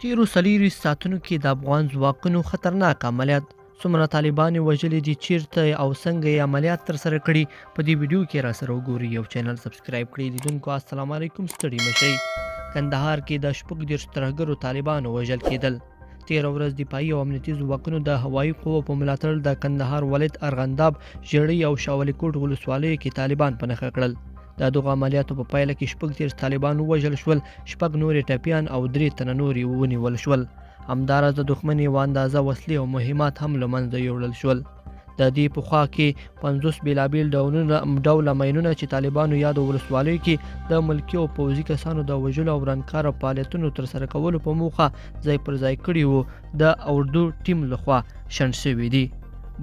تېرو 24 ساعتونو کې د افغان ځواکونو خطرناک عملیات، څومره طالبان یې وژلي دي، چیرته او څنګه یې عملیات ترسره کړي، په دې ویډیو کې را سره وګورئ او چینل subscribe کړئ. لیدونکو السلام علیکم، ستړي مه شئ. کندهار کې د 36 ترهګرو طالبانو وژل کېدل. تېره ورځ دفاعي او امنیتي ځواکونو د هوایي قوو په ملاتړ د کندهار ولایت ارغنداب، ژړۍ او شاولیکوټ ولسوالیو کې طالبان په نښه کړل. د دغو عملیاتو په پایله کې 36 طالبان ووژل شول، 6 نور یې ټپیان او 3 تنه نور یې ونیول شول. همداراز د دښمن یوه اندازه وسلې او مهمات هم له منځه یوړل شول. د دې په خوا کې 50 بېلابېل ډوله ماینونه چې طالبانو یادو ولسوالیو کې د ملکي او پوځي کسانو د وژلو او ورانکاره فعالیتونو ترسره کولو په موخه ځای پر ځای کړي وو، د اردو ټیم لخوا شنډ شوي دي.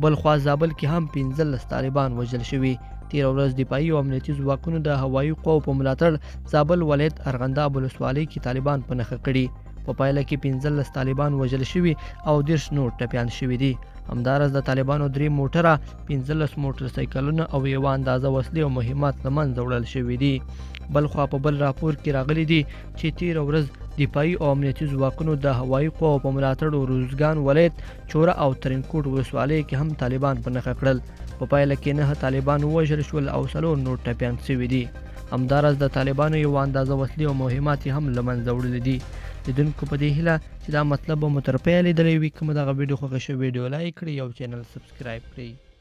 بلخوا زابل کې هم 15 طالبان وژل شوي. تېره ورځ دفاعي او امنیتي ځواکونو د هوایي قواو په ملاتړ زابل ولایت ارغنداب ولسوالۍ کې طالبان په نښه کړي. په پایله کې 15 طالبان وژل شوي او 30 نور ټپیان شوي دي. همداراز د طالبانو 3 موټره، 15 موټر سایکلونه او یوه اندازه وسلې او مهمات له منځه وړل شوي دي. بلخوا په بل راپور کې راغلي دي چې تېره ورځ دفاعي او امنیتي ځواکونو د هوایي قواو په ملاتړ روزګان ولایت چوره او ترینکوټ ولسوالۍ کې هم طالبان په نښه کړل. په پایله کې 9 طالبان ووژل شول او 4 نور ټپیان شوي دي. همداراز د طالبانو یوه اندازه وسلې او مهمات یې هم له منځه وړلي دي. لیدونکو په دې هیله چې دا مطلب به مو تر پایه لیدلی وي. که مو دغه ویډیو خوښه شوه، ویډیو like کړئ او چینل subscribe کړئ.